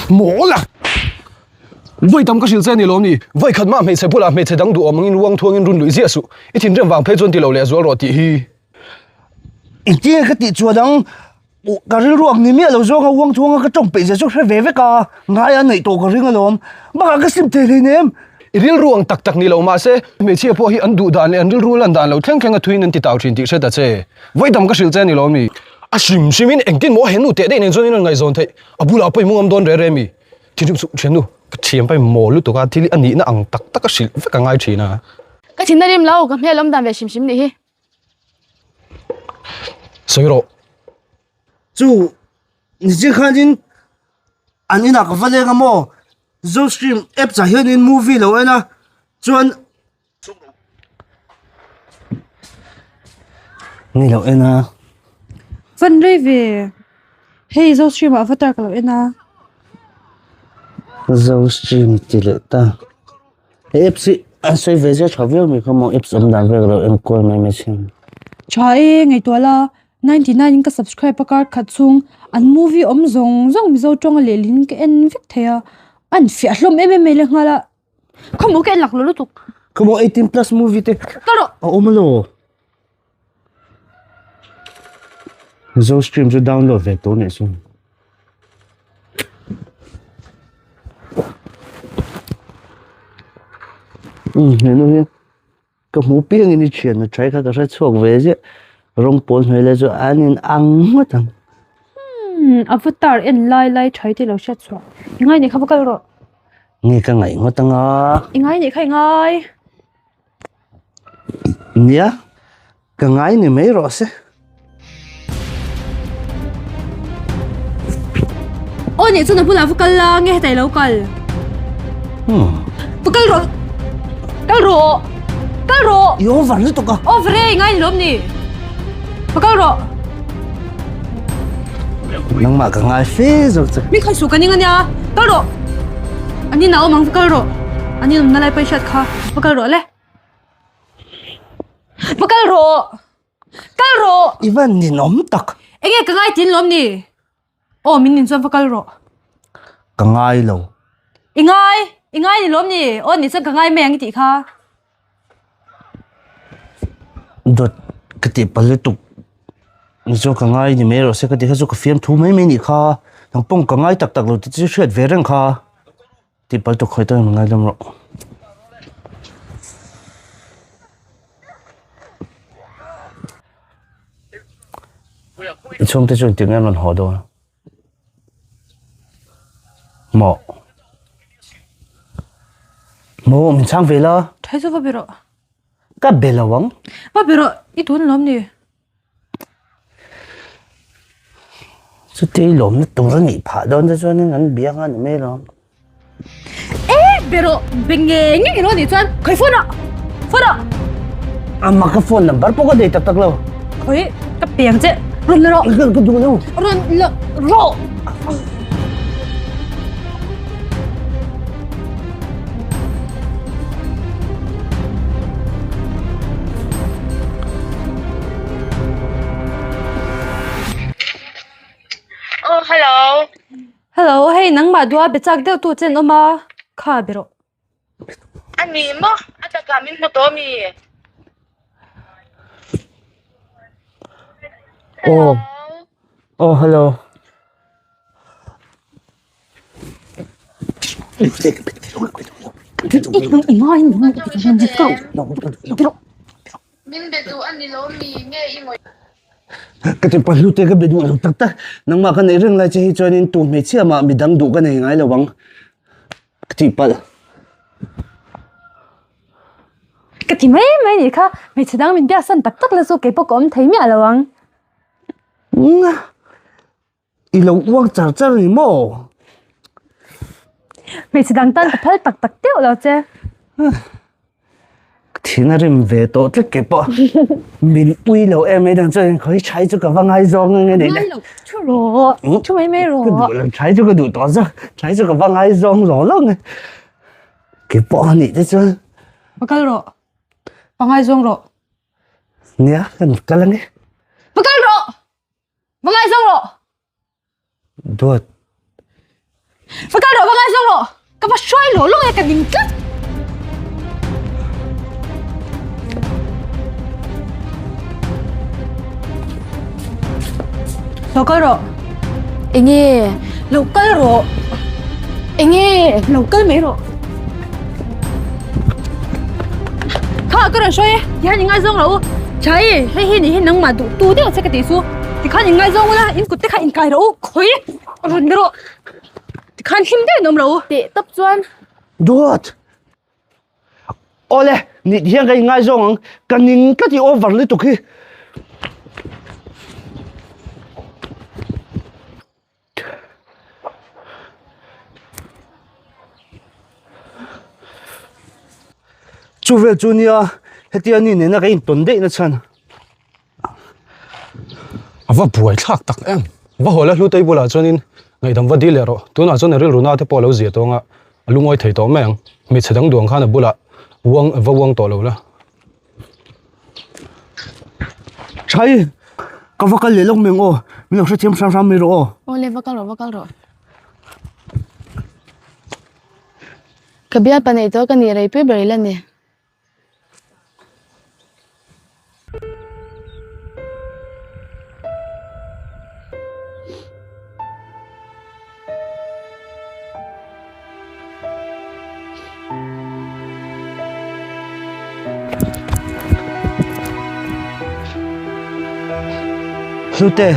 Mawl a! Vawi tam ka hrilh che a ni lawm ni? Vawi khat mah hmeichhe bulah hmeichhe dang duhawm angin uang thuangin run luih ziah suh. I thinrim vang phei chuan ti lo leh zual rawh tih hi. Engtin nge ka tih chuan ang? Ka rilru ang ni miah lo zawng a uang thuanga ka tawng peih zia chu hre ve vek a, ngai a neih tawh ka ring alawm. Bakah ka sim thei hleinem. I rilru ang tak tak ni lo mahse, hmeichhia pawh hi an duh dan leh an rilru lan dan lo thleng thleng a thuin an ti tau thin tih hre ta che. Vawi tam ka hrilh che a ni lawm ni? A hrim hrimin engtin maw he nu teh daih nen chuan in rawn ngaihzawn theih? A bulah pawh i mungam dawn reh reh mi? Thinrim suh thiannu, ka thiam pai mawl lutuk a, thil hi a nihna ang tak tak a hrilh vek a ngai thin a. Ka thin a rim lo, ka hmel awm dan ve hrim hrim nih hi. Sawi rawh. Chu niching khanin an inah ka va leng a maw? Zostream apps ah hianin movie lo en a, chuan Ni lo en a. Van rei ve. Hei Zostream ah avatar ka lo en a. Zostream ti leh ta. He apps hi an sawi ve zia tha viau mai kha maw apps awm dan vel ka lo enkual mai mai thin. Tha e ngaihtuah la 99 in ka subscribe a kar khat chhung an movie awm zawng zawng Mizo tawnga lehlin ka en vek thei a. An fiah hlawm em em mai lehnghal a. Khawmaw ka en lak lo lutuk. Khawmaw 18 plus movie te. Ka rawh. A awm alo. Zo stream chu download ve tur nih chu. Um henu hi. Ka hmu piangin i thian a try kha ka hre chhuak ve ziah. Rawng pawl hnuai lai chu an in ang ngawt ang. Hmm, avatar en lai lai tha i ti lo hriat chhuah. I ngai nih kha va kal rawh. Nge ka ngaih ngawt anga. I ngai nih kha i ngai. Nia, ka ngai ni mai rawh se. Aw nih chuan a bulah va kal la nge hetah i lo kal? Va kal rawh! Kal rawh! Kal rawh! I over lutuk a! Over e, i ngai ni lawm ni? Va kal rawh! Nangmah ka ngai fe zawk che. Min khaih suh ka ning ania, kal rawh! An inah awm ang va kal rawh! An in awmna lai pawh i hriat kha, va kal rawh le. Va kal rawh! Kal rawh! I va ninawm tak. Enge ka ngai tin lawm ni? Aw min nin chuan va kal rawh. Ka ngai lo. I ngai, i ngai ni lawm ni? Aw ni chuan ka ngai mai ang i tih kha. Dawt ka tih palh lutuk. Ni chuan ka ngai ni mai rawh se ka tih kha chu ka fiamthu mai mai nih kha. Nang pawng ka ngai tak tak lo tih chu hriat ve reng kha. Tih palh tuk khawi takin min ngaidam rawh. I chhungte chu engtik nge an rawn haw dawn? Maw? Maw min chhang ve la? Thai chu va be rawh. Ka be lo ang. Va be rawh, i tun lawm ni? Chuti lawmna tur a nih phah dawn te chuanin an biak a ni mai lawm. E be rawh, be nge nge rawh nih chuan khawi phone ah, phone ah. Ama ka phone number pawh ka nei tak tak lo. Khawi ka piang che, rawn la rawh. Ka duh lo. Rawn la rawh. Oh, hello. Hello, hei nangmah duha be chak deuh tu chen awm a, kha be rawh. Ani maw? A takah min hmu tawh mi? Oh. Oh, hello. Min be duh a ni lo mi nge i ngawih? Ka ti pahlu te ka be duh lo tak tak. Nangmah ka neih reng lai che hi chuanin tu hmeichhia mah midang duh ka nei ngai lo ang. Ka tih palh. Ka ti mai mai nih kha, hmeichhe dang min biaksan tak tak la chu keipawh ka awm thei miah lo ang. I lo uang char char ni maw? Hmeichhe dang tan ka phal tak tak deuh lo che. Ka thin a rim ve tawh tlat ke pawh. Min ui lo em mai dang chuan khawi chhai chu ka va ngai zawng ang a ni le. Ngai lo, thu rawh, thu mai mai rawh. Ka duh lo, chhai chu ka duh tawh zawk. Chhai chu ka va ngai zawng zawng zawng e. Ke pawh a nih te chuan. Va kal rawh, va ngai zawng rawh. Nia, kan kal ang e. Va kal rawh! Va ngaihzawng rawh! Duat. Va kal rawh, va ngaizawng rawh! Ka va hruai lo lawk e, ka ning tlat! Lo kal rawh. Enge? Lo kal rawh. Enge? Lo kal mai rawh. Kha ka rawn hruai e, tihian i ngaizawng lo u. Chai, hei hi ni hi nangmah duh tu deuh che ka tih chu. Tikhan in ngaizawng ula, in kut te kha inkai rawh u, khawi rawn ni rawh. Tikhan hlim deuhin awm lo u. Teh tawp chuan. Duat! Awle, nit hian ka inngaizawng ang, ka ning tlat i over lutuk hi. Chu vel chu nia hetia ni nena ka intawn daih na chhan. A va buai thlak tak em. Va haw la Hlutei bulah chuanin ngaihdam va dil leh rawh. Tunah chuan a rilru na te pawh a lo zia tawng a, a lungawi thei tawh mai ang. Hmeichhe dang duang khan a bulah uang va uang tawh lo la. Chai, ka va kal leh lawk mai ang aw, min lo hrethiam hram hram mai rawh aw. Aw le, va kal rawh, va kal rawh. Ka bialpa neih tawh ka nih rei pui ber ila ni. Hlute.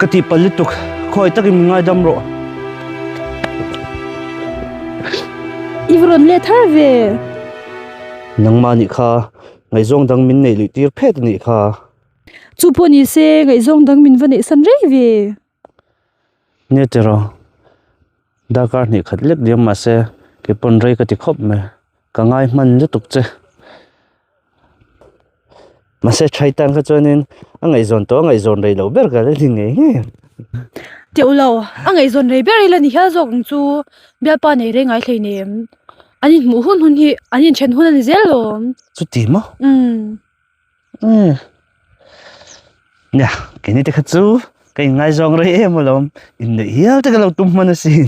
Ka tihpalh lutuk, khawi takin min ngaidam rawh. I va rawn let har ve. Nangmah nih kha ngaihzawng dang min neih luih tir phet anih kha. Chu pawh ni se ngaihzawng dang min va neih san rei ve. Nia tiraw, darkar hnih khat lek diam mahse kei pawn rei ka ti khawp mai, ka ngai hman lutuk che. Mahse thai tan kha chuanin a ngaihzawn tawh a ngaihzawn rei loh ber ka la ni ngei ngei ang. Teuh lo, a ngaihzawn rei ber ila ni hial zawk ang chu bialpa nei rei ngai hlei nem. An inhmuh hun hun hi an inthen hun a ni zel lawm. Chuti maw? Umm. Umm. Nia, keini te kha chu ka inngaizawng rei em alawm, inneih hial te ka lo tum hman asin.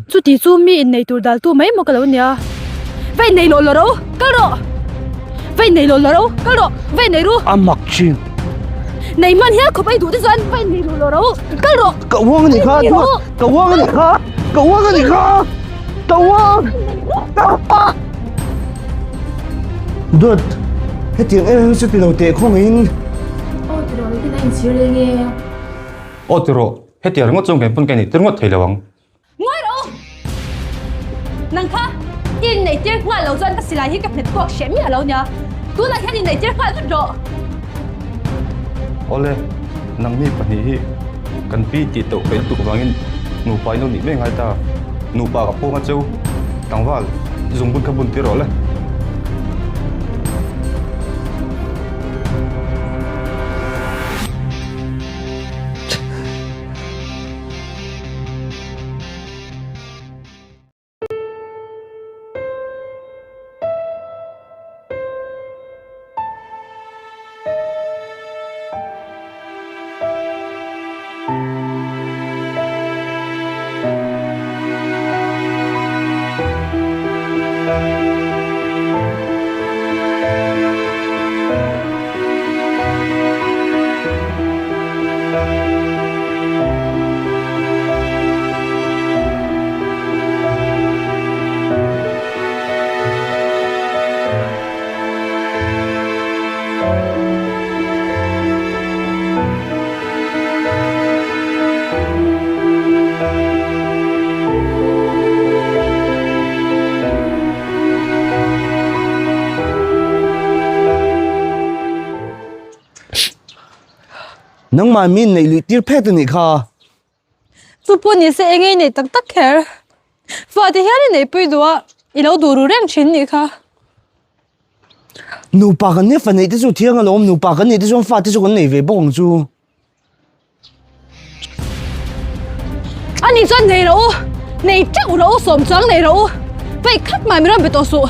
Chuti chu mi innei tur dal tu mai maw ka lo nia. Va innei lawh lawh ro, kal rawh! Va innei lawh lawh ro, kal rawh! Va innei ru! A mak thin. Nei hman hial khawp a i duh te chuan va innei lawh lawh ro, kal rawh! Ka uang a nih kha, ka uang a nih kha, ka uang a nih kha, ka uang! Ka uang! Dawt, hetiang em em chu ti lo teh khawngaihin. Aw ti rawh, nitin a inchhir leng e. Aw ti rawh, hetiang ringawt chuan keipaw'n ka inei tir ngawt thei lo ang. Ngawi rawh u! Nang kha i inneih tir nghal lo chuan ka silai hi ka hmet kuak hreh miah lo nia. Tunah hian inneih tir nghal vat rawh. Awle, nangni pahnih hi kan pi tih tawh peih lutuk vangin nupa in lo nih mai ngai ta. Nupa ka pawng a cheu, tlangval zungbun kha bun tir rawh le. Nangmah min neih luih tir phet a nih kha. Chu pawh ni se eng ei nei tak tak kher. Fate hian i neihpui duh a, i lo duh ru reng thin nih kha. Nupa kan nia fa neih te chu thiang alawm, nupa kan neih te chuan fate chu kan nei ve bawk ang chu. A nih chuan nei rawh u, nei teuh rawh u, sawm chuang nei rawh u, vawi khat mah mi rawn be tawh suh.